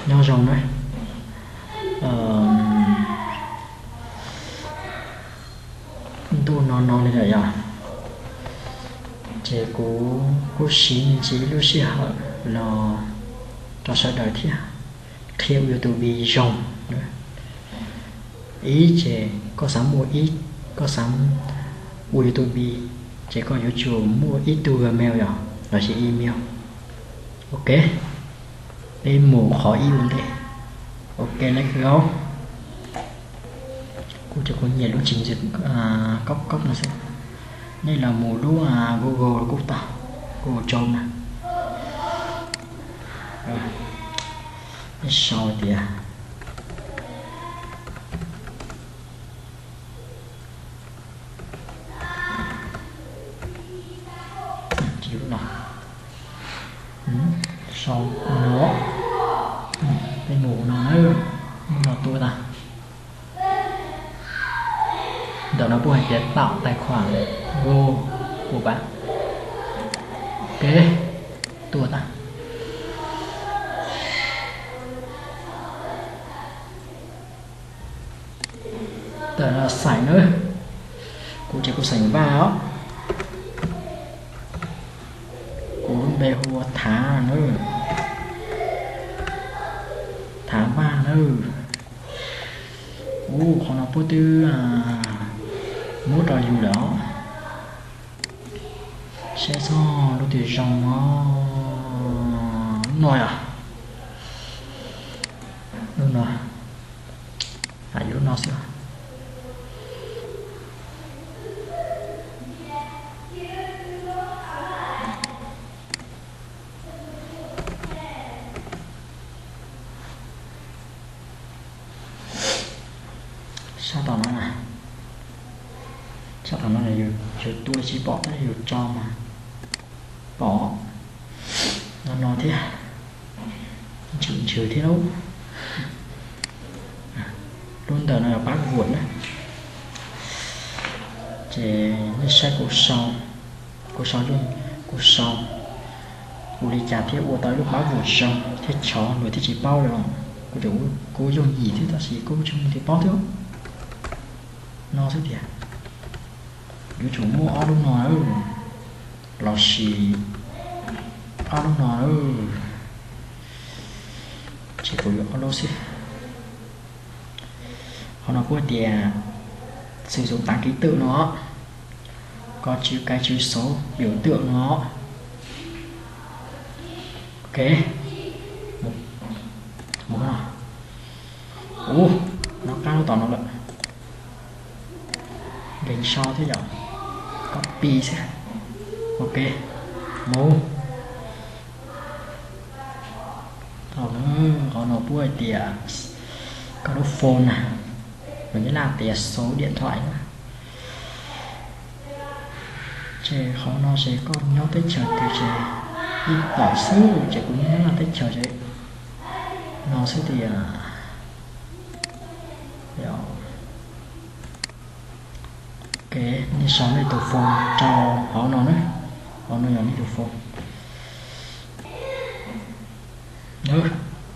Nyob zoo na. Ntuj no no li lawm yog, ces kuv kuj siv me ntsis ib lub sij hawm los rau sawv daws thiab qhia ua YouTube zoo. Ib ces koj xav muaj ib, koj xav ua YouTube ces koj yuav tsum muaj ib tug Gmail yog los sis email. Ok, peb mus qhov ib ua ntej. Ok, lawv hwv os. Kuv cov kuv nyiam lub tsis kob kob no xwb. Nej los mus lub Google kuj tau, Google Chrome na. Nej sau tias, no, sau no, peb mus no na, mus no tua tag. Ntawm no puab hais tias tạo tài khoản Google của bạn. Ok, tua tag. Ntawm no xeem na, kuv ces kuv xeem Vaj os. Kuv lub npe hu ua Thav na, Thav Vaj na. Ua qhov no puab twb muab rau yus lawm os. Saib txog lub twg zoo os. Lub no yog, lub no, yus lub no xwb. Sab tom no na, sab tom no yus tua tsis pom tab yus tso mas pom no no thiab. Ntsws ntsws thiab lauj. Lub ntawm no yog pab vuam na. Ces nej saib kuv sau, kuv sau, kuv sau ua li cas thiab ua tau ib lub pab vuam zoo thiab chov luag thiaj tsis paub li os. Kuv cov kuv yooj yim thiab tab sis kuv tsis muaj tus paub thiab. No xwb tiag. Yuav tsum muaj ob lub no los sis ob lub no, ces kuv yuav ob lub xwb. Qhov no kuj tias xwm xub tav kev twm no, koj tswv kais tswv xauv yus twm no. Ok, mus no. Ub, no qab lub tom no lawm. Nkees sau thiab yom, copy xwb. Ok, mus. Thaum no qhov no puab hais tias koj lub phone na, lus Nyab Laj tias số điện thoại na. Ces qhov no ces koj nyob teb chaws twg ces ib tawm xwb ces kuv nyob Nyab Laj teb chaws ces no xwb tiag. Ok, nej sau nej tus phone rau hauv no na. Hauv no yog nej tus phone.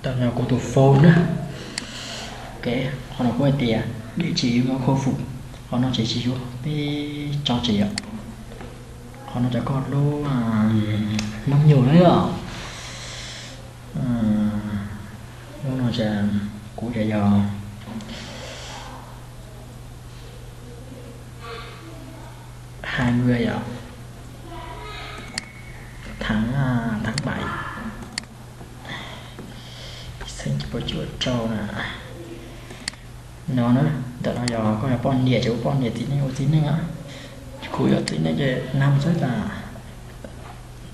Tam yog kuv tus phone na. Ok, qhov no kuv hais tias địa chỉ email khôi phục. Qhov no ces tsis yuav, peb tso tsis yom. Qhov no cov koj lub, lub nyuag na yom. Lub no ces kuv ces yog hai mươi yom, tháng, tháng bảy, xeeb cuaj pua cuaj rau na. No na, ntawm no yog koj yog poj niam ces ua poj niam, txiv neej ua txiv neej. Kuv yog txiv neej ces nam xwb tas.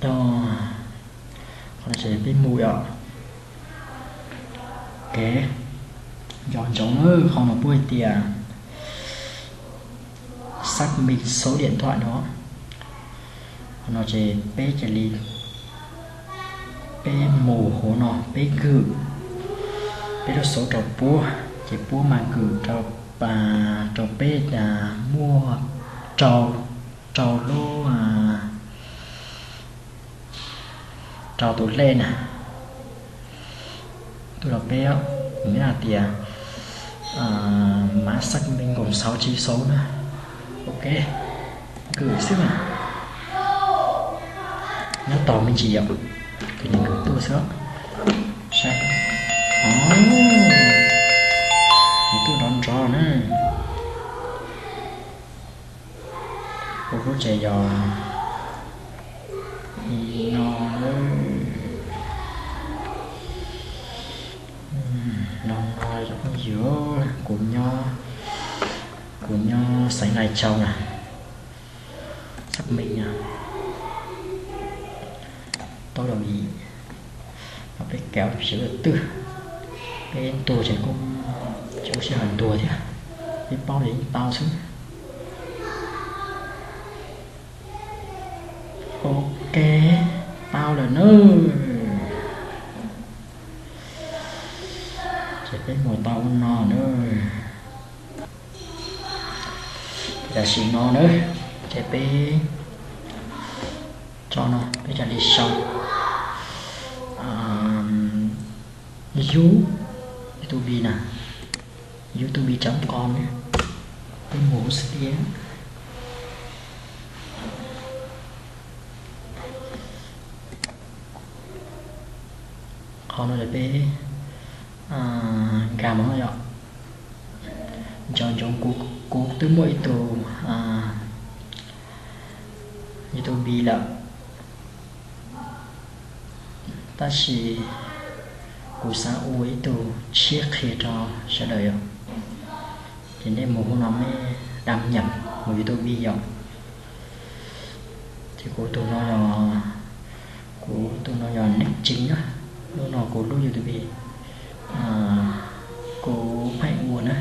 Qhov no ces peb mus yom. Ok, nco ntsoov na, qhov no puab hais tias xác minh số điện thoại no. Qhov no ces peb cia li, peb mus hauv no peb gửi peb lub số rau puab ces puab mam gửi rau, rau peb, muaj rau, rau lub, rau tus lej na. Tuaj los peb, nws hais tias mã xác minh cổng sáu chín số na. Ok, gửi xwb mas. Nyob tos me ntsis yom, ces nws gửi tuaj xwb. Saib, nws tuaj nrov nrov na. Kuv lub tsev yog no, no no, kuv nyob, kuv nyob xeev Lai Châu na. Xác minh na, tau los li. Peb kav tsis ua twg, peb ntuas ces kuj tsis ua sij hawm ntuas thiab, peb paub li yeej tau xwb. Ok, tau lawm nawb. Ces peb mus tau ub no nawb. Tam sim no nawb, ces peb tso no, peb cia li sau YouTube, YouTube na, YouTube chấm com na. Peb mus xwb tiag. Qhov no ces peb nkag mus no yom. Nco ntsoov kuv, kuv twb muaj ib tug YouTube lawm, tab sis kuv xav ua ib tug tshiab qhia rau sawv daws yom. Ces nej mus hauv no, nej đăng nhập mus YouTube yom. Ces kuv tus no yog, kuv tus no yog Nick Chính na. Lub no kuv lub YouTube, kuv pheej ua na.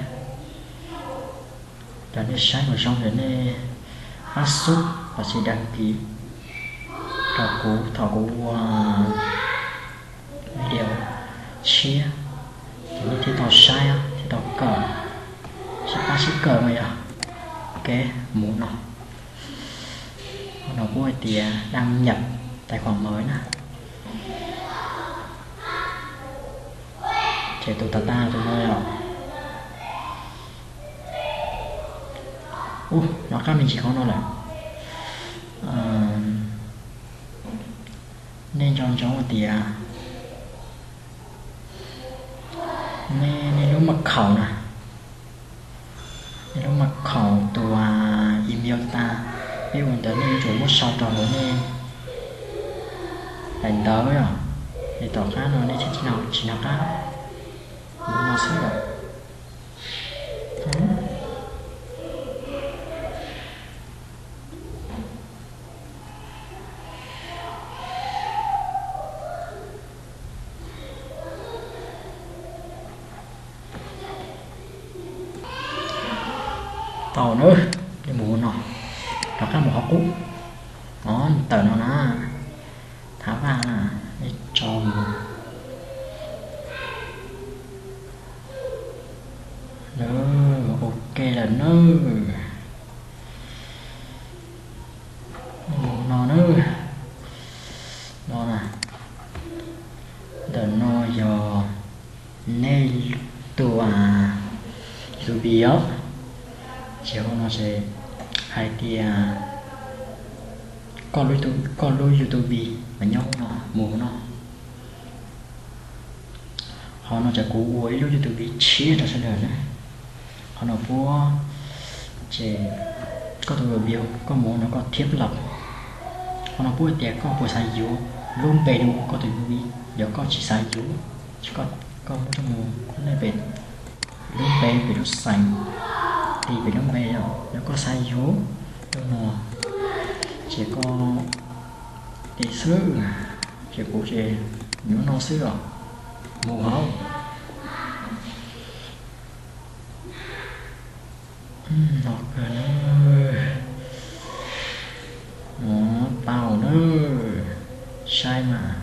Cov nej saib mas zoo ces nej pab sub los sis đăng ký rau kuv thaum kuv ua video tshiab, ces nej thiaj tau saib, thiaj tau kawm, sib pab sib kawm mas yog. Ok, mus no. Qhov no kuv hais tias đăng nhập tài khoản mới na. Ces tus tas tas tus no yom. Ub, nov qab me ntsis qhov no lawm. Nej nco ntsoov hais tias nej, nej lub mật khẩu na, nej lub mật khẩu tus email tas, peb ua ntawd nej yuav tsum muab sau rau hauv nej daim ntawv yom. Es tom qab no nej thiaj tsis nco qab. Mus no xwb yom. Tau nawb, nej mus no, rov qab mus qhov qub. Nov tawm no na, thab vaj na, nej tso mus. Ok lawm nawb. Mus no nawb. No na, ntawm no yog nej tus YouTube os. Ces hauv no ces hais tias koj lub YouTube mas nyob hauv no, mus hauv no. Qhov no ces kuv ua ib lub YouTube tshiab rau sawv daws na. Qhov no puab, ces koj tus video koj mus no koj thiab los. Qhov no puab hais tias koj puas xav yuav lub npe rau koj tus YouTube, yog koj tsis xav yuav, koj muab rau mus nej pem lub npe, pem lub xeem, tis pem lub npe os. Yog koj xav yuav lub no ces koj tis xwb, ces kuv ces yuav no xwb os. Mus hauv. No kawg na. Tau na. Saib mas.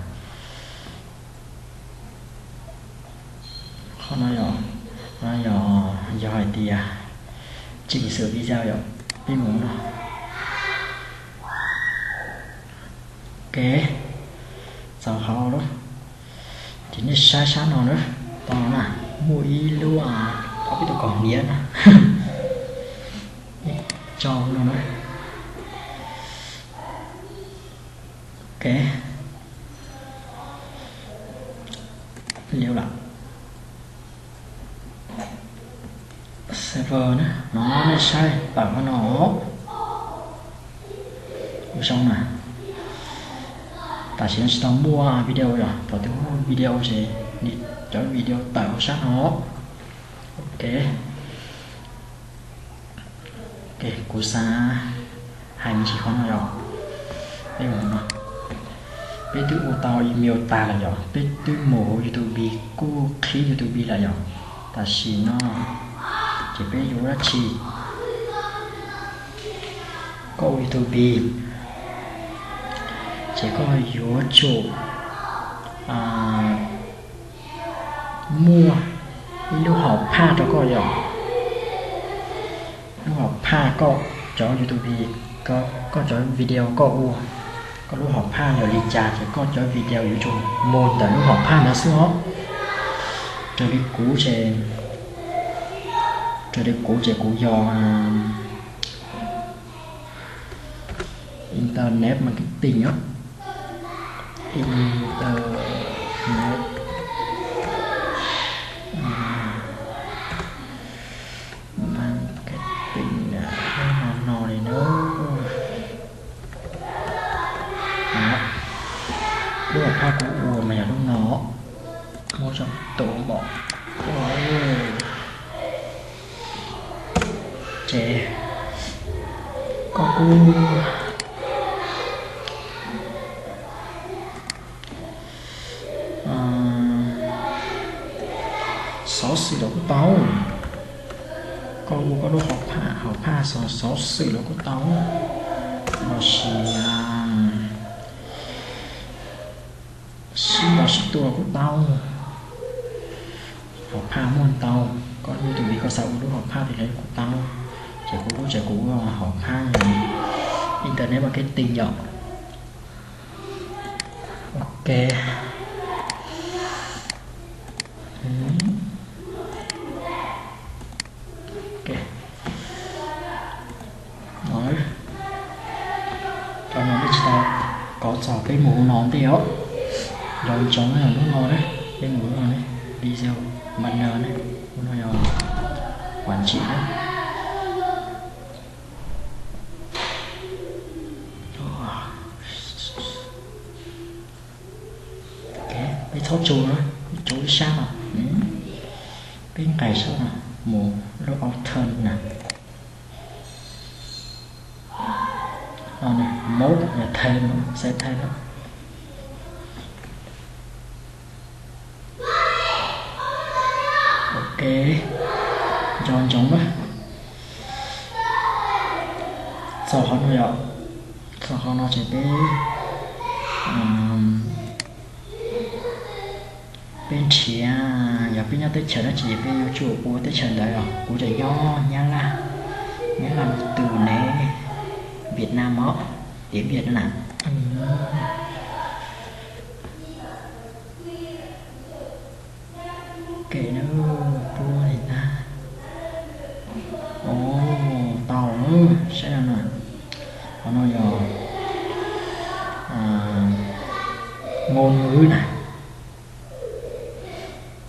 Qhov no yog, no yog, yog hais tias chỉnh sửa video yom, peb mus no. Ok, txaus hauv lawm. Ces nej saib sab no na. Tau no na, muaj ib lub, ob peb tus kaus hniav na. Tso no na. Ok. Liu lawm. Server na, no nej saib tawm qhov no. Ua zoo na. Tam sim no tsis tau muaj video yom, thaum twg muaj video ces nws cov video tawm hauv sab no. Ok. Ok, kuv xav hais me ntsis qhov no yom. Peb mus no, peb twb ua tau email tag lawm yom, peb twb mus hauv YouTube kuj qhib YouTube lawm yom. Tam sim no ces peb yuav ua dab tsi? Koj ua YouTube ces koj yuav tsum muaj ib lub hom phaj rau koj yom. Lub hom phaj koj cov YouTube, koj cov video koj ua, koj lub hom phaj yog li cas ces koj cov video yuav tsum mus ntawm lub hom phaj ntawd xwb os. Raws li kuv ces, raws li kuv ces kuv yog Internet marketing os. Internet marketing, no no li na. Lub hom phaj kuv ua mas yog lub no. Muab tso tus npom. Ces koj kuj xov xwm los kuj tau. Koj ua koj lub hom phaj, hom phaj xov xwm los kuj tau, los sis sib ntaus sib tua los kuj tau. Hom phaj muaj ntau, koj lub YouTube koj xav ua lub hom phaj twg los kuj tau. Ces kuv lub ces kuv ua hom phaj Internet Marketing yom. Ok. Ok. No, cov no nej tsis tau kov txog, peb mus hauv no ntej os. Nco ntsoov lub no na, peb mus hauv no ne, video manager ne, hauv no yog quản trị na. Peb txhob tso na, tso ib sab no, peb nqis sab no, mus lub author na. Mode yog thêm, xav thêm na. Ok, nco ntsoov na. Txog qhov no yom, txog qhov no ces peb, peb nrhiav, yog peb nyob teb chaws dab tsi peb yuav tsum ua teb chaws ntawd os. Kuv tseem nyob Nyab Laj, Nyab Laj tus ne, Việt Nam os, tiếng Việt na. Kem na, puab li tag. Ov, tau, saib no na. Qhov no yog ngôn ngữ na.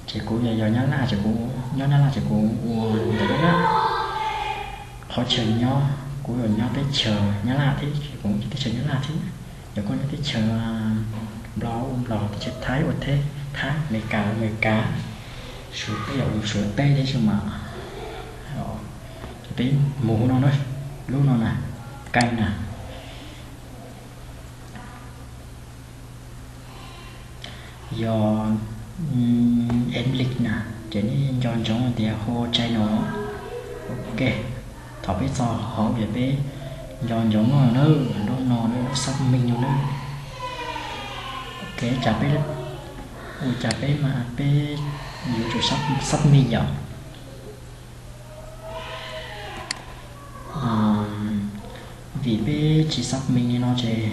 Ces kuv yog, yog Nyab Laj ces kuv nyob Nyab Laj ces kuv ua ntawm Nyab Laj. Qhov chaw nyob, kuv yog nyob teb chaws Nyab Laj thiab ces kuv ua teb chaws Nyab Laj thiab. Yog koj nyob teb chaws Nplog ua Nplog, teb chaws Thaib ua Thaib, Thaib, Amelikas ua Amelikas, Suav teb ua Suav teb thiab xwb mas. Ces peb mus hauv no na, lub no na, kênh na. Yog English na, ces nej nco ntsoov tias hu channel. Ok, thaum peb txog hauv ces peb nco ntsoov no na, lub no na, lub xác minh no na. Ok, cas peb, ua cas peb mas peb yuav tsum xác minh yom. Vim peb tsis xác minh li no ces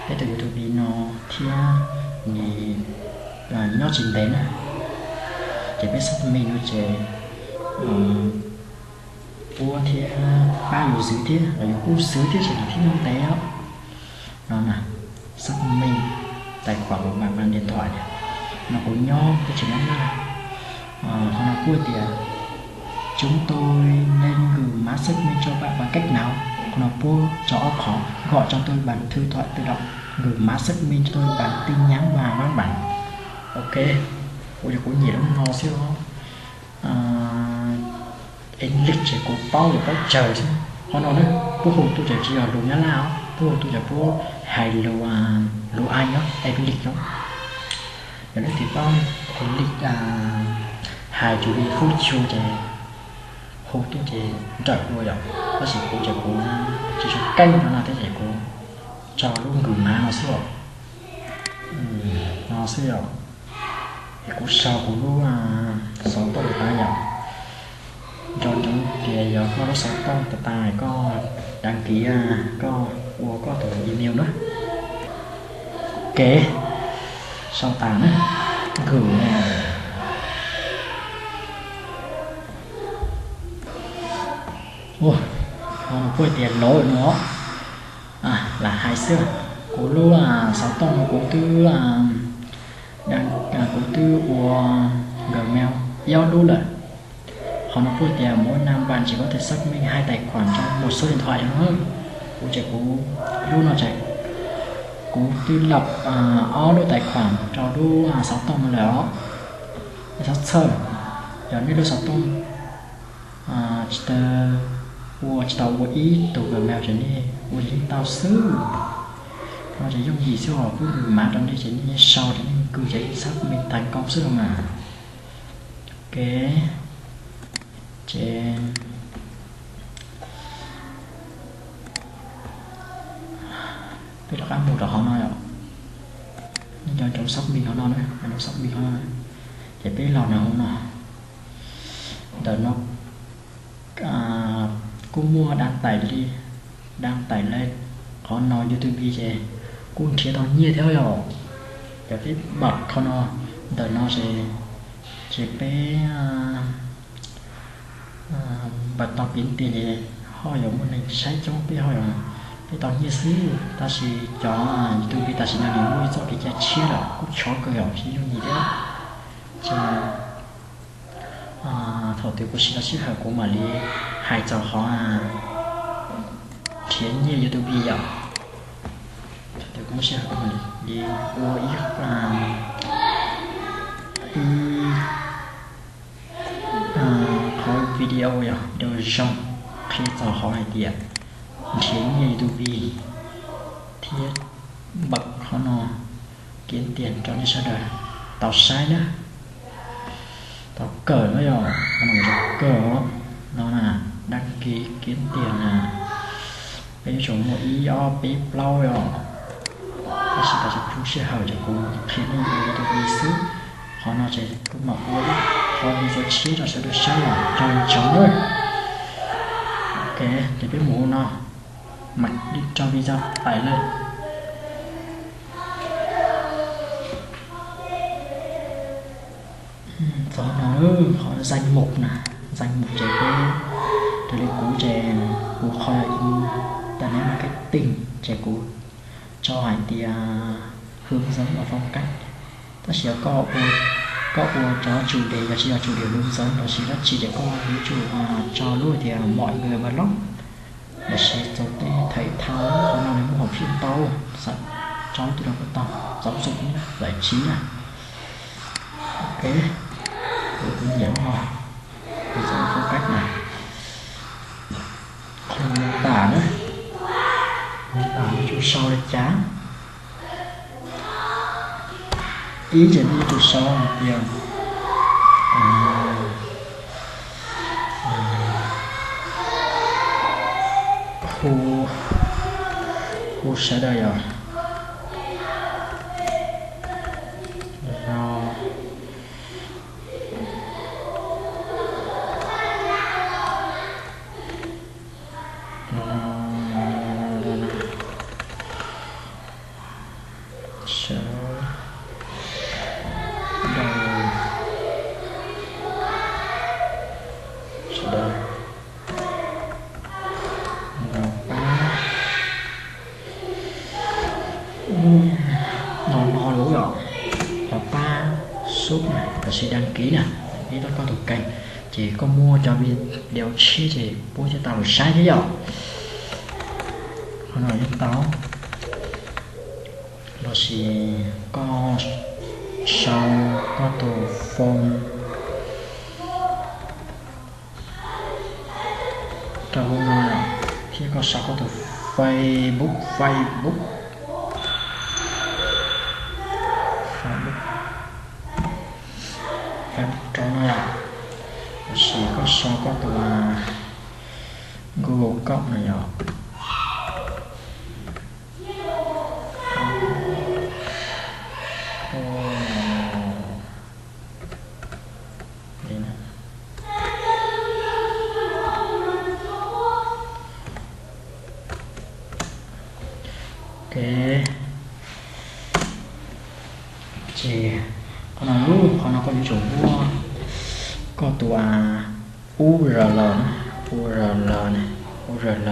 peb tus YouTube no thiab nws nyob tsis ntev na. Peb xác minh no ces puab thiaj pab yus xwv thiab los yus kuj xwv thiab ces yus thiaj nyob ntev os. No na, xác minh tài khoản của bạn bằng điện thoại. No kuv nyob teb chaws Nyab Laj. Qhov no puab tias chúng tôi nên gửi mã xác minh cho bạn bằng cách nào. Qhov no puab tso ob qho: gọi cho tôi bằng thư thoại tự động, gửi mã xác minh cho tôi bằng tin nhắn và văn bản. Ok, kuv yog kuv nyiam lub no xwb os. English ces kuv paub yog paub tsawg xwb. Qhov no na, puab hu tuaj ces tsis yog lus Nyab Laj os, puab hu tuaj ces puab hais lus, lus Anh os, English os. Yog leej twg paub English, hais chủ đề future ces hu tuaj ces nrawm dua yom. Tab sis kuv ces kuv tsis tshua keej no na thiab ces kuv tso lub gửi mã no xwb os. No xwb yom. Es kuv sau kuv lub xov tooj tas yom. Nco ntsoov tias yog koj lub xov tooj tas tas koj đăng ký, koj ua koj tus email na. Ok, sau tas na, gửi. Puab tias lov no, lam hais xwb. Kuv lub xov tooj no kuv twb, kuv twb ua Gmail ib ob lub lawm. Qhov no puab tias mỗi năm bạn chỉ có thể xác minh hai tài khoản trong một số điện thoại no. Kuv ces kuv lub no ces kuv twb lập ob lub tài khoản rau lub xov tooj no lawm os. Nej txhob txhawj, yog nej lub xov tooj tsis tau ua, tsis tau ua ib tug Gmail ces nej ua ces yeej tau xwb. No ces yooj yim xwb os, pub gửi mã rau nej ces nej sau ces nej gửi ces xác minh thành công xwb no mas. Ok, ces peb rov qab mus rau hauv no yom. Nej nco ntsoov xác minh hauv no na, nco ntsoov xác minh hauv no. Ces peb los nram hauv no, ntawm no kuj muaj đăng tải li, đăng tải li. Qhov no YouTube ces kuj nrhiav tau nyiaj thiab yom. Ces peb bật qhov no, ntawm no ces, ces peb bật tau kiếm tiền ces ho yuav muaj neeg saib coob, peb ho yuav, peb tau nyiaj xwb. Tab sis cov YouTube tam sim no nws muaj ib txoj kev cai tshiab lawm kuj chov kawg yom, tsis yooj yim thiab. Ces thaum twg kuv siv tau sij hawm kuv mam li hais txog qhov nrhiav nyiaj YouTube yom. Thaum twg kuv muaj sij hawm kuv mam li ua ib, ib qhov video yog video zoo qhia txog qhov hais tias nrhiav nyiaj YouTube thiab bật qhov no kiếm tiền rau nej sawv daws tau saib na. Tau kawm na yom, qhov no tau kawm os. No na, đăng ký kiếm tiền na, peb yuav tsum muaj ib ob peb plaub yom. Tab sis tam sim kuv tsis muaj sij hawm ces kuv qhia nej ua YouTube xwb. Qhov no ces kuv mam ua ib qhov video tshiab rau sawv daws saib os, nco ntsoov na. Ok, ces peb mus no, mam li rau video tải lên. Txog no, qhov danh mục na, danh mục ces peb, raws li kuv ces kuv qhov internet marketing ces kuv tso hais tias hướng dẫn và phong cách. Tab sis yog koj ua, koj ua cov chủ đề, yog tsis yog chủ đề hướng dẫn lossis dab tsi ces koj yuav tsum tso lub tias mọi người vlog lossis txog tej thể thao, qhov no nws muaj hom phiaj ntau, tso lub twg los kuj tau, giáo dục na, giải trí na. Ok, kuv nyiam no, kuv txog phong cách na. Qhov mô tả na, mô tả yuav tsum sau li cas? Ib ces nej yuav tsum sau hais tias hu, hu sawv daws yom. No, sawv daws Lub yom, qhov pab sub na, los sis đăng ký na, đăng ký rau koj tus kênh, ces koj muaj cov video tshiab ces puab thiaj tau los saib thiab yom. Qhov no yeej tau, los sis koj sau koj tus phone rau hauv no, thiab koj sau koj tus Facebook, Facebook, Facebook, Facebook rau no yom, los sis koj sau koj tus Google account no yom. Ok, ces qhov no, qhov no koj yuav tsum muaj koj tus URL, URL ne, URL,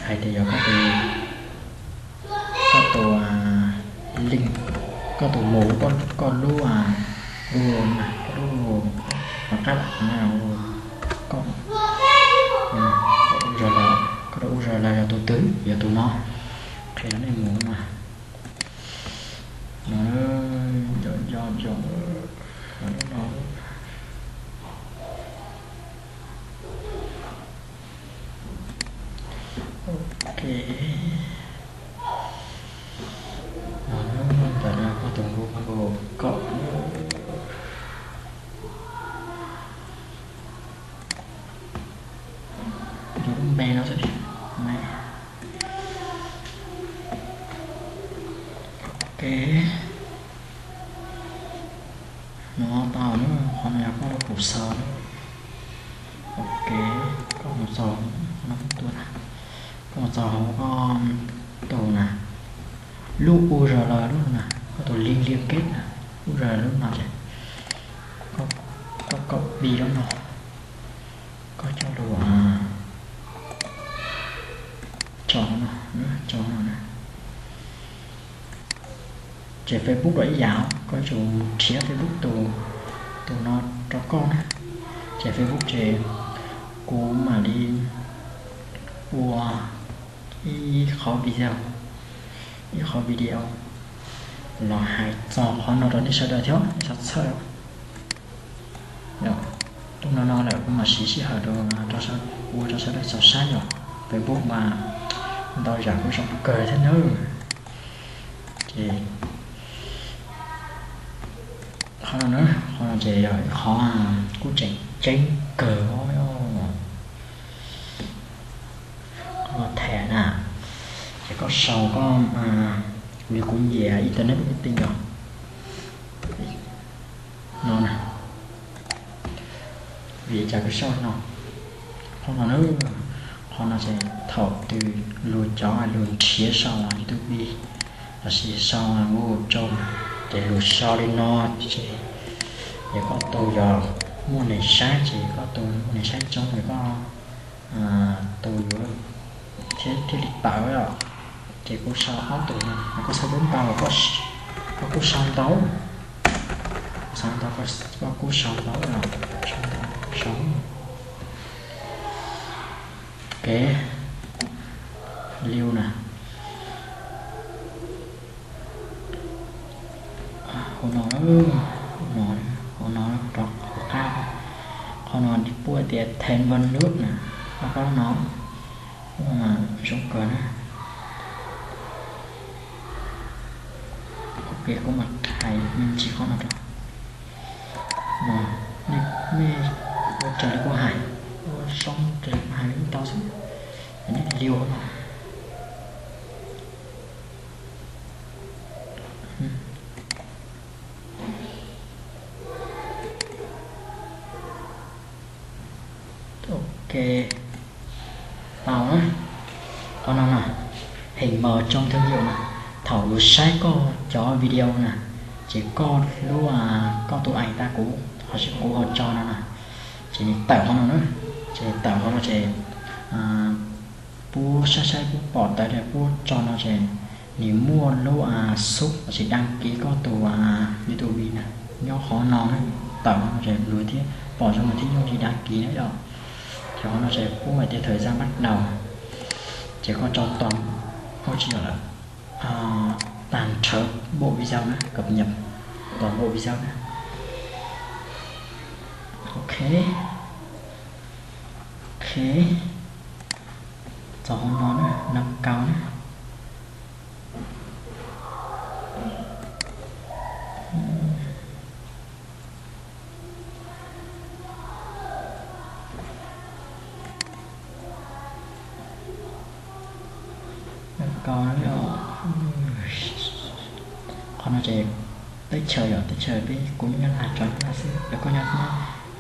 hais tias yog koj tus, koj tus link, koj tus mus, koj lub Google na, koj lub Google rov qab, koj URL, koj tus URL yog tus twg, yog tus no, qhia rau nej mus no. No, ok, no, ntawm no koj tus Google account, lub npe no xwb, ok. No tau na, qhov no yog koj lub pus xaus na. Ok, koj mus txog, no tua na, koj mus txog hauv koj tus na, lub URL lub na, koj tus link liên kết na, URL lub no ces koj copy lub no, koj coj lug tso no, tso no na. Ces Facebook los ib yam, koj yuav tsum nrhiav Facebook tus, tus no rau koj na. Ces Facebook ces kuv mam li ua ib qhov video, ib qhov video los hais txog qhov no rau nej sawv daws thiab nej xav txhawb. Tus no no lawm kuv mam siv sij hawm rau, ua rau sawv daws txaus saib yom. Facebook mas ntau yam kuj zoo kawg thiab nawb. Ces qhov no na, qhov no ces yog ib qhov kuj tseem ceeb kawg. Koj los tham na, ces koj sau koj, li kuv nyiam internet meeting yom, no na, vim cas kuv sau no, qhov no na, qhov no ces thaum twg luag cov luag nrhiav sau YouTube los sis sau Google Chrome, ces luag sau li no ces, ces koj tus yog muaj neeg saib ces koj tus muaj neeg saib coob ces koj tus yuav thiaj, thiaj li tawm os. Ces kuv sau ob tug no, koj xav yuav ntau los koj kuj sau ntau, koj xav ntau koj kuj sau ntau, sau ntau, sau. Ok, liu na. Hauv no, hauv no, hauv no rov hauv qab, qhov no puab tias thêm vào nữa na, qhov no zoo kawg na. Ok, kuv mam hais me ntsis qhov no rau. Nej, nej ua raws li kuv hais, ua zoo raws li kuv hais ib tau xwb, nej liu no. Ok, tau na. Qhov no na, hình màu trong thương hiệu na, thaum luag saib koj cov video na, ces koj lub, koj tus ảnh ta kuv, ho tsis kuv ho tso no na, ces nws tawm qhov no na, ces tawm qhov no ces puab saib saib puab pom tawm tias puab tso no ces Nws muaj lub xub los sis đăng ký koj tus YouTube na, nyob qhov no na, tawm no ces luag thiaj pom zoo thiab yooj yim đăng ký na yom. Ces qhov no ces pub hais tias thời gian bắt đầu, ces koj tso tau, ua tsis yog lawm, tag nrho bộ video na, cập nhật toàn bộ video na. Ok, ok, txog hauv no na, nâng cao na. Qhov no ces teb chaws yom, teb chaws peb kuv nyob Nyab Laj tso Nyab Laj xwb, yog koj nyob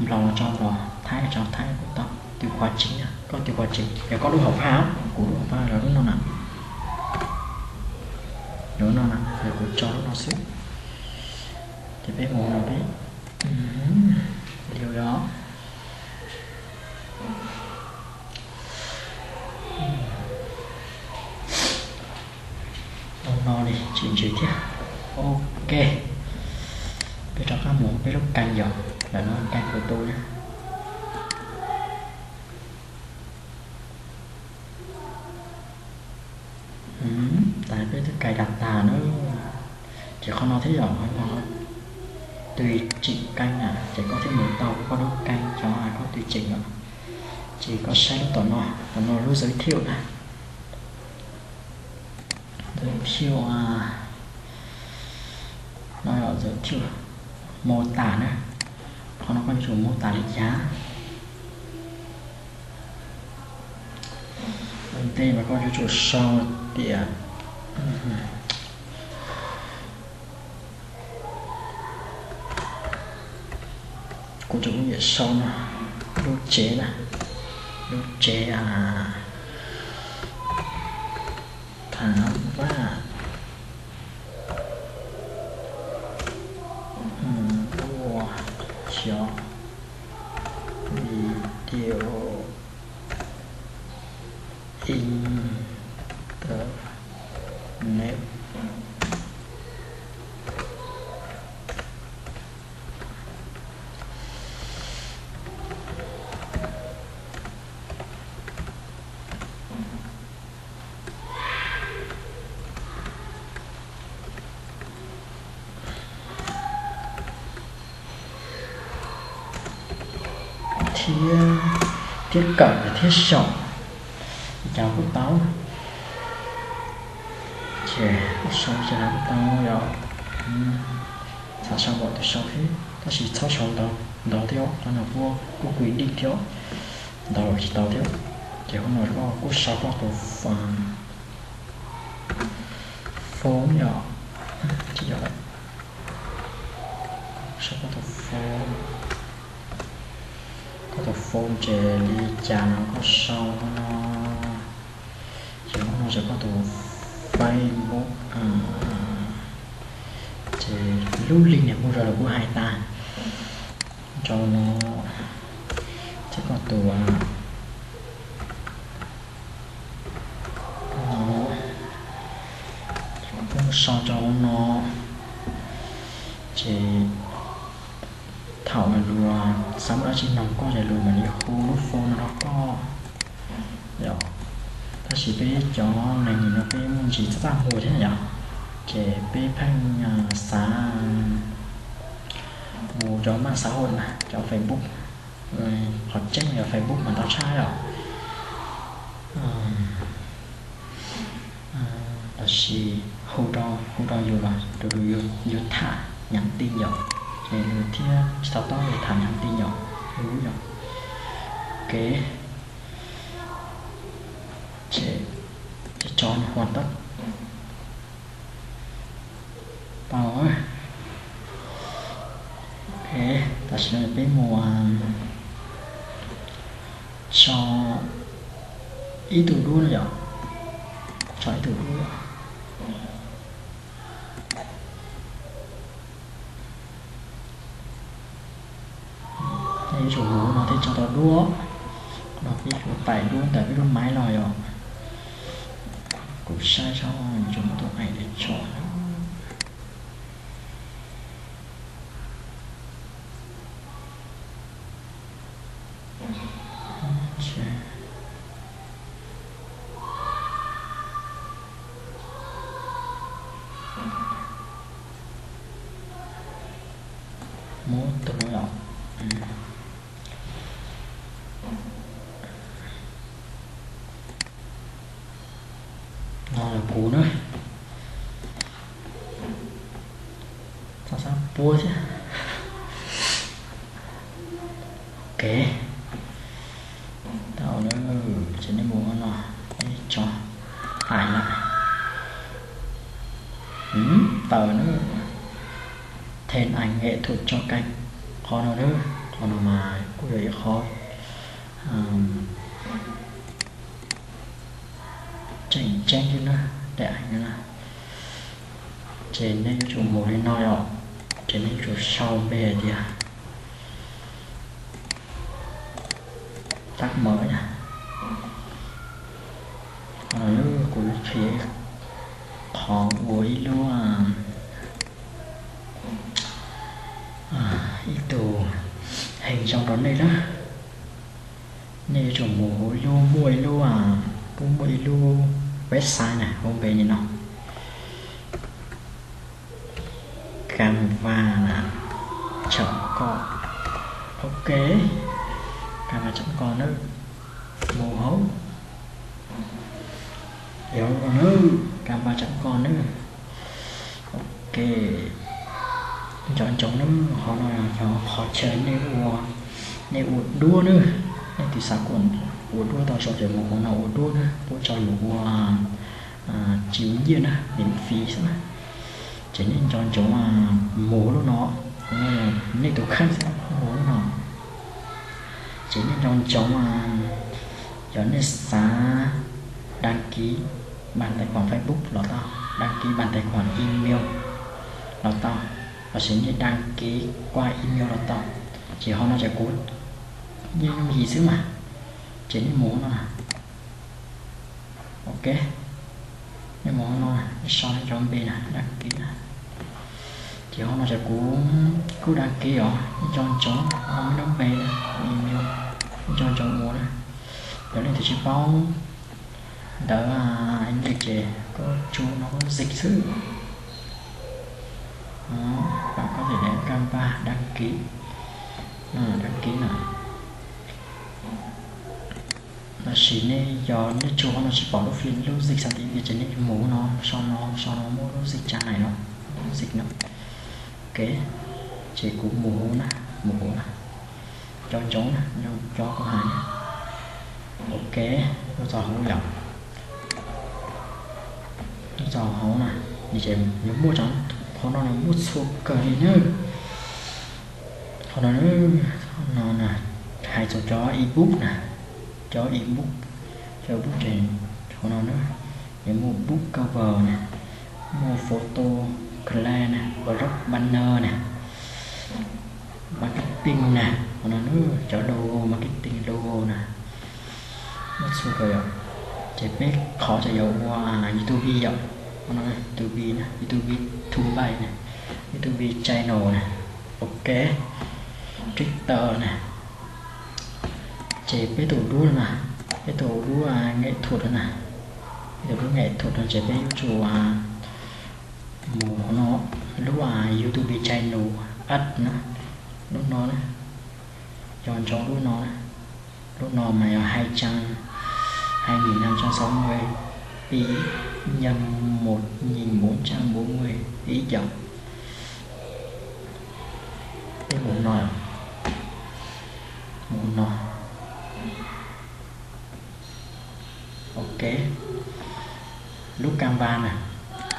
Nplog los tso Nplog, Thaib los tso Thaib kuj tau. Từ khóa chính na, koj từ khóa chính, yog koj lub hauv phaj, kuv lub hauv phaj los lub no na, lub no na, yog kuv tso lub no xwb. Ces peb mus no peb liu yom. Ua no li tsis ntsws thiab. Ok, peb rov qab mus peb lub kênh yom, lawm no kênh của tôi na. Tas peb twb cài đặt tas na. Ces qhov no thiab yom, qhov no tùy chỉnh kênh na, ces koj thiaj mus tau koj lub kênh cov koj tùy chỉnh yom. Ces koj saib lub tom no, tom no lub giới thiệu na. Giới thiệu, no yog giới thiệu, mô tả na. Qhov no koj yuav tsum mô tả li cas? Ua ntej mas koj yuav tsum sau tias kuv tsum nyiam sau no, lub tsev na, lub tsev Thả vả, ua cov video internet. Thiab, thiab kawm thiab saum, cas kuj tau. Ces kuj sau ces kuj tau yom. Xav sau npaum twg sau thiab, tab sis txhob sau ntau thiab, qhov no kuj kuj quy định thiab, ntau tsis tau thiab. Ces hauv no koj kuj sau koj tus phone yom, tsis yog, sau koj tus phone, koj tus phone ces li cas no koj sau no. Ces hauv no ces koj tus Facebook, ces lub link niam hu rau los kuv hais tas rau no, thiab koj tus no, sau rau hauv no, ces thaum luag xav muaj dab tsi nug koj ces luag mam li hu lub phone no rau koj. Yog, tab sis peb cov neeg no peb muaj ntsis txaj txaj muag thiab yom, ces peb pheej xav mus cov mạng xã hội na, cov Facebook, qhov tseeb yog Facebook mas ntau tshaj yom. Tab sis hu rau, hu rau yus los tus yus, yus tham nhắn tin yom, ces yus thiab tsis tau tob yus tham nhắn tin yom, yus yom. Ok, ces tso hoàn tất. Tau. Ok, tam sim no peb mus tso ib tug duab no yom, tso ib tug duab. Yuav tsum mus no thiaj tso tau duab. No peb yuav tải duab ntawm peb lub máy los yom. Saib tso, yuav tsum muab tus aim ntawd tso na. Muab tus no los. No los kuv na. Txhob xav puab thiab. Ok. Tau na, ces nej mus no, nej tso aim na. Tawm na, thêm ảnh nghệ thuật cho kênh. Qhov no na, qhov no mas kuj yog ib qho tseem ceeb li na, daim aim no na. Ces nej yuav tsum mus li no yom, ces nej yuav tsum sau npe hais tias tab mawm na. Kuv qhia qhov ua ib lub, ib tug heev zoo rau nej na. Nej yuav tsum mus hu ib lub, muaj ib lub, kuj muaj ib lub website na, hu npe li no, Canva na, chấm com. Ok, Canva chấm com na, mus hauv. Yog no na, Canva chấm com na. Ok, nco ntsoov na, qhov no yog qhov chaw nej ua, nej ua duab na. Nej tus xav kom ua duab tau zoo ces mus qhov no ua duab na, puab tso yus ua tsis ua nyiaj na, miễn phí xwb na. Ces nej nco ntsoov mus lub no, nej tus kheej xwb mus lub no. Ces nej nco ntsoov, yog nej xav đăng ký bằng tài khoản Facebook los tau, đăng ký bằng tài khoản email los tau, los sis nej đăng ký qua email los tau. Ces qhov no ces kuv yeej yooj yim xwb mas. Ces nej mus no na. Ok, nej mus no, nej sau nej cov npe na, đăng ký na. Ces qhov no ces kuv kuj đăng ký os, nej nco ntsoov, nej lub npe na, email, nej nco ntsoov ua na. Yog leej twg tsis paub ntawv English ces koj tsuas no koj zig xwb. Bạn có thể đến Canva đăng ký, đăng ký na. Tab sis nej yog nej tsuas qhov no tsis pom lub fij lub zig xav tim Việt ces nej mus no, sau no, sau no muaj lub zig trang này no, lub zig no. Ok, ces kuv mus hu na, mus hu na. Nco ntsoov na, nco ntsoov kuv hais na. Ok, los txog hauv yom. Los txog hauv na, ces yuav muaj cov, qhov no muaj txhua kawg li na. Qhov no, no na, hais txog cov ebook na, cov ebook, cov ebook ces qhov no na, nws muaj book cover na, muaj photo, claim na, product banner na, marketing na, qhov no na, cov logo, marketing logo na, muaj txhua kawg yom. Ces peb qhov ces yog ua YouTube yom, qhov no YouTube na, YouTube two bay na, YouTube channel na, ok, Twitter na. Ces peb tus duab na, peb tus duab nghệ thuật na, peb tus duab nghệ thuật no ces peb yuav tsum mus no, lub YouTube channel app na, lub no na, nco ntsoov lub no na. Lub no mas yog hai trăm, hai nghìn năm trăm sáu mươi pi nhân một nghìn bốn trăm bốn mươi pi yom. Peb mus no, mus no. Ok, lub Canva na,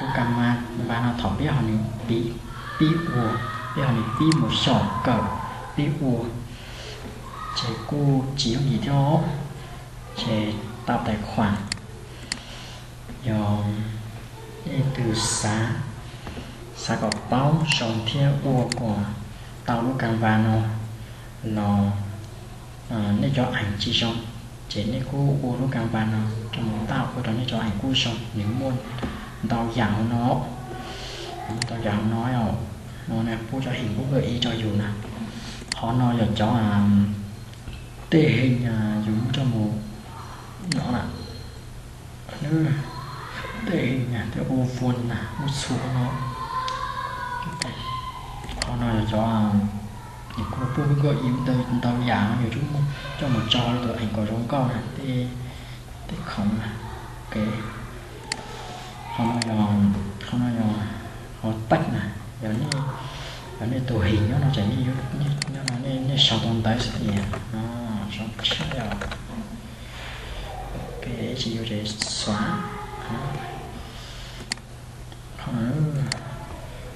lub Canva no thaum peb ho nws pib, pib ua, peb ho nws pib mus xyaum kawm pib ua, ces kuj tsis yooj yim thiab. Ces tạo tài khoản, yog leej twg xav, xav kom paub zoo thiab ua kom tau lub Canva no los nej cov ảnh tsis zoo, ces nej kuj ua lub Canva no, Cov mus ntaj ua rau nej cov heev kuj zoo, nws muaj ntau yam hauv no. Nws muaj ntau yam hauv no, no pub cov heev kuj gợi ý rau yus na. Qhov no yog cov tej heev yus muab coj mus no na. Tej heev tej ua vuas na, muaj txhua no. Qhov no yog cov, kuj pub gợi ý ntau yam no yus coj mus tso rau tus heev kom zoo nkauj na, tej khoom na. Qhov no yog, qhov no yog qhov teeb na, yog nej tus heev nyob no ces nej, nyob no nej sau tau ntawv xwb tias no, sau tshaj yog, tsis yuav tsev xav. Qhov no,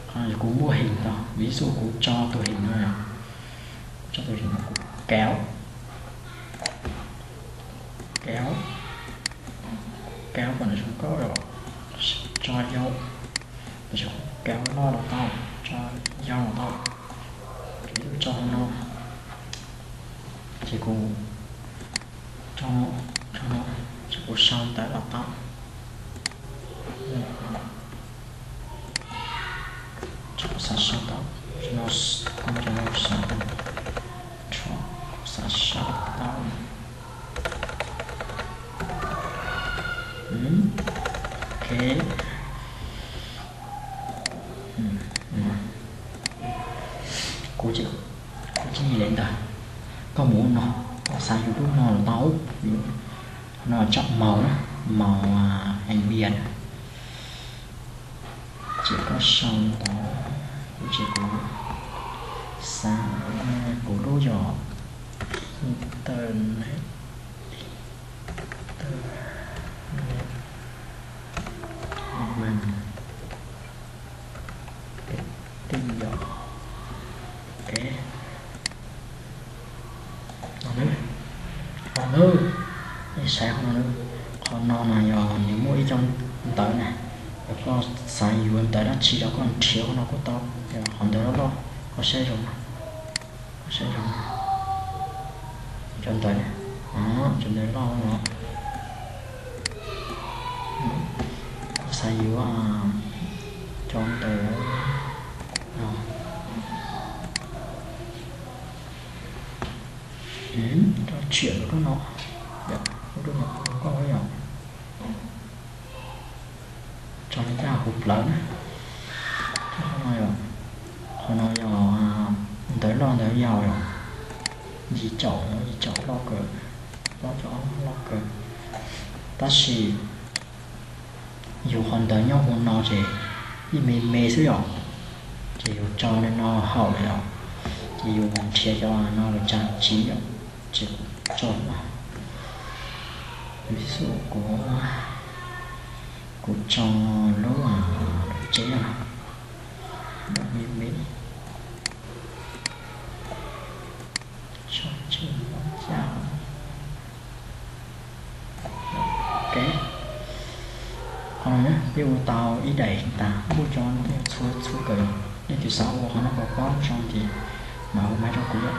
qhov no yog kuv muaj heev tau, ví dụ kuv tso tus heev no, kuv tso tus heev no kuv kéo, kéo, kéo kom nws zoo nkauj, tso yau, tab sis kuv kéo loj los tau, tso yau los tau. Ví dụ tso hauv no, ces kuv tso, tso no, ces kuv sau ntawv los tau. Xav sau tau, no, no xav, xav sau tau. Ok. Kuv, kuv tsis nyiam li ntawd. Koj mus no, koj xav yus lub no los tau. No tso màu na, màu ambient. Ces koj sau ntawd, ces kuv xav, kuv lub yog internet, internet, man, tij yom, ok. Qhov no, nej saib qhov no, qhov no mas yog nws muaj ib co ntawv na, yog koj xav yuav ntawv dab tsi los koj nrhiav qhov no kuj tau, yog qhov ntawv loj loj, koj saib zoo, koj saib zoo, cov ntawv, cov ntawv loj no, koj xav yuav cov ntawv no. Rau tsiam lub no, lub no zoo nkauj yom. Tso li ncaj huv plawv na. Qhov no yog, qhov no yog ntawv loj ntawv yau yom. Yim caum, yim caum loj kawg, plaub caum ob loj kawg. Tab sis yus qhov ntawv nyob hauv no ces ib me me xwb yom, ces yus tso li no haum lawm yom, ces yus nrhiav cov no los tsa tsiv yom, ces kuv tso, vis dụ kuv, kuv tso lub, lub tsev no, lub me me, tso tsev no cas. Ok, qhov no peb ua tau ib daim heev tas, muaj cov txhua txhua kawm, leej twg xav ua qhov no kom paub zoo ces mam hu maiv rau kuv yom.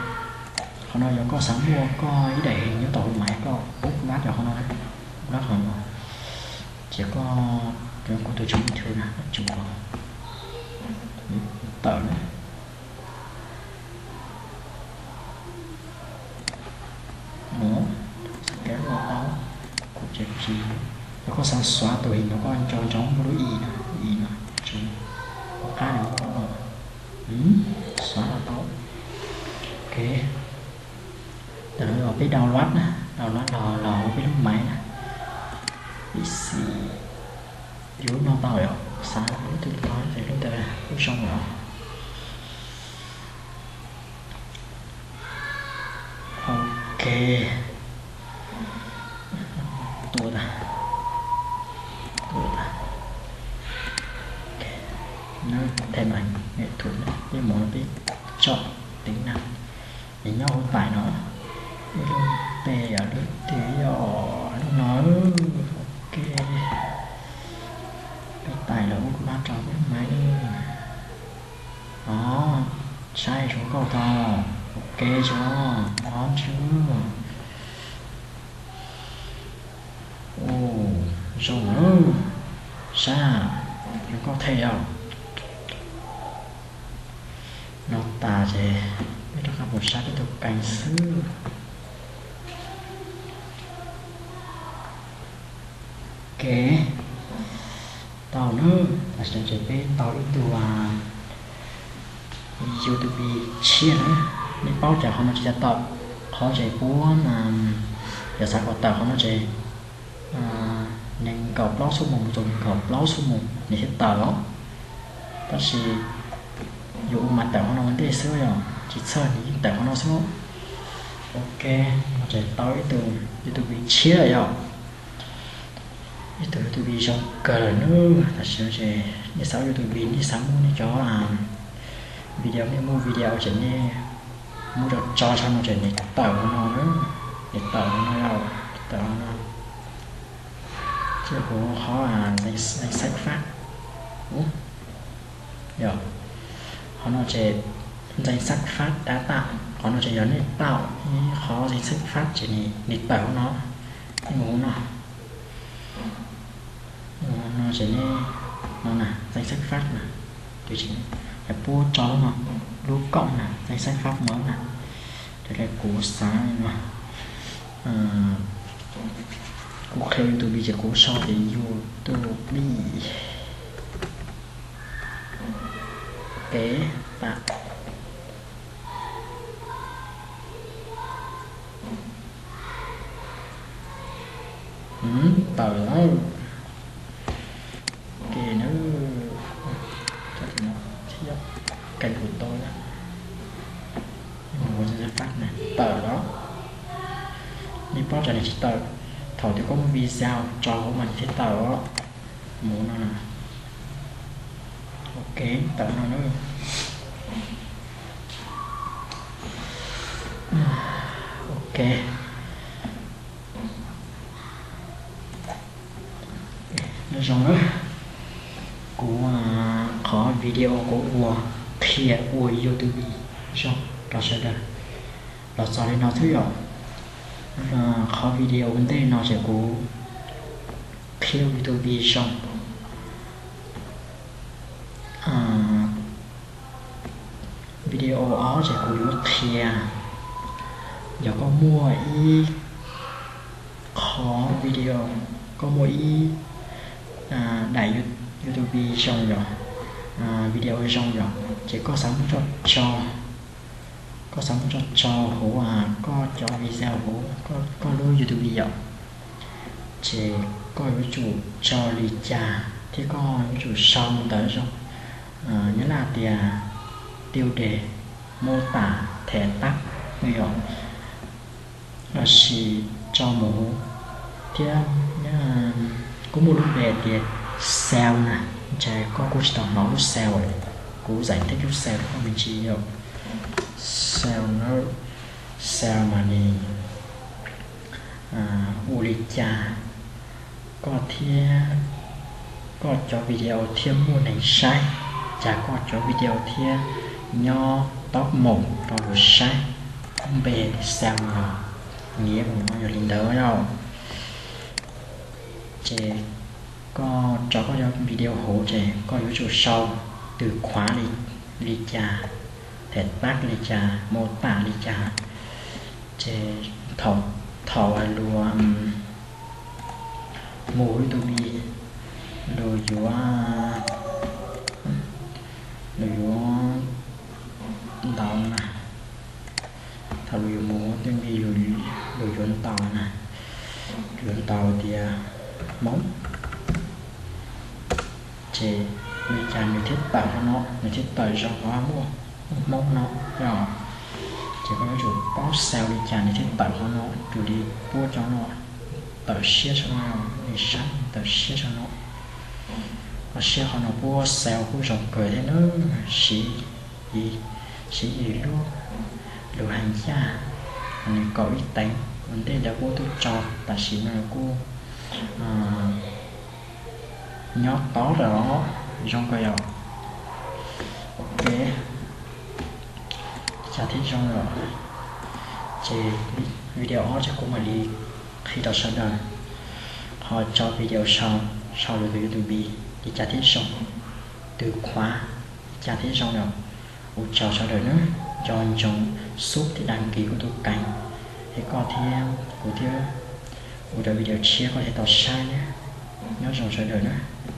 Qhov no yog koj xav muaj koj ib daim heev nyob tom hu maiv koj ub lab cov qhov no, ub lab qhov no, ces koj, kuv tus tswv ib thw na, koj tsum kom tawm na. Ua, xav kev ua tau, kuv tseem tsis, yog koj xav xuav tus heev no koj nco ntsoov muaj lub i no, i no, tseem ua qab no, xuav los tau. Ok, ntawm no peb download na, download los los peb lub maiv na, ib xis, yus lub no tau yom, xav lub twg tau ces lub ntawd kuj zoo yom. Ok, tua tas, tua tas. Nws thêm ảnh nghệ thuật na, peb mus peb tso tính năng, nws nyob hauv tải no, ib lub npe yog lub twg yog lub no. Ok, peb tải lawm ub lab rau peb maiv. Os, saib zoo nkauj tau. Ok, zoo, os, ntswg. Ua, Zoo, sab zoo nkauj thiab yom. No tas ces peb rov qab mus saib peb tus keeg xwb. Ok, tau na, tam sim no ces peb tau ib tug YouTube tshiab na. Nej paub tias qhov no tsis tau tawm, qhov ces puab yog xav kom tawm qhov no ces nees nkaum plaub xuab moos mus txog nees nkaum plaub xuab moos nws thiaj tawm os. Tab sis yus ua mas tawm qhov no ua ntej xwb yom, tsis txhawj nws yeej tawm qhov no xwb. Ok, no ces tau ib tug YouTube tshiab lawm yom. Ib tug YouTube zoo kawg lawm nawb. Tam sim no ces nej xav ua YouTube, nej xav muab nej cov video, nej muaj video ces nej muab tso tso no ces nws tawm qhov no na, nws tawm qhov no, tawm qhov no. Ces kuv qhov danh sách phát, yog qhov no ces danh sách phát đã tạo, qhov no ces yog nej tạo ib qhov danh sách phát ces nws tawm qhov no. Nej mus no, no ces nej, no na, danh sách phát na, yog puab tso lub no, lub koom na, danh sách phát mới na. Raws li kuv xav no, kuv qhia YouTube ces kuv sau tias YouTube kev tam. Tawm lawm. Ok na, kev kuv tau na, ua danh sách phát na, tawm lawm. Nej paub tsam nws tsis tawm, thaum twg koj muaj video tso hauv mas nws thiaj tawm os. Mus no na. Ok, tawm no na. Ok. Nyob zoo na, kuv, qhov video kuv ua qhia ua YouTube zoo rau sawv daws los txog li no xwb yom. Qhov video ua ntej no ces kuv qhia YouTube zoo. Video ob ces kuv yuav qhia, yog koj muaj ib qhov video, koj muaj ib daim YouTube zoo yom, video zoo yom, ces koj xav muab tso, koj xav muab tso tso hauv koj cov video hauv koj lub YouTube yom, ces koj yuav tsum tso li cas thiab koj yuav tsum sau ntawv zoo, nyob laj tias tiêu đề, mô tả, thể tác yom, los sis tso mus thiab. Kuj muaj lub npe tias sau na, ntshe koj kuj tsis tau hnov lub sau, kuv giải thích lub sau rau koj me ntsis yom. Sau na, sau mas nws ua li cas koj thiab koj cov video thiaj muaj neeg saib, cas koj cov video thiab nyob top một rau luag saib. Lub npe sau no, nghĩa của nó yog li ntawd yom. Ces koj tso koj cov video hauv ces koj yuav tsum sau từ khóa li, li cas, thể tác li cas, mô tả li cas. Ces thaum, thaum luag mus YouTube, luag yuav, luag yuav ntaus na, thaum luag yuav mus YouTube luag yuav ntaus na, yuav ntaus tias Hmoob, ces li cas nws thiaj tawm qhov no, nws thiaj tawm zoo qhov muaj Hmoob no yom. Ces koj yuav tsum paub sau li cas nws thiaj tawm qhov no, raws li puab cov no tawm siab saum no, nws saib tawm siab saum no. Qhov siab qhov no puab sau kuj zoo kawg thiab na, siv, siv ib lub lus hais ncaj, nws kaum ib teev, ua ntej ntawd puab twb tso, tam sim no kuj nyob tob lawm os, zoo kawg yom. Ok, cas thiaj zoo lawm. Ces video ob ces kuv mam li qhia rau sawv daws. Ho tso video sau, sau rau tus YouTube li cas thiab zoo, tus qhuav li cas thiab zoo lawm. Ua tsaug sawv daws nawb, nco ntsoov sub thiab dag kis kuv tus kheej, es koj thiab kuv thiab ua rau video tshiab koj thiaj tau saib nawb. Nyob zoo sawv daws nawb.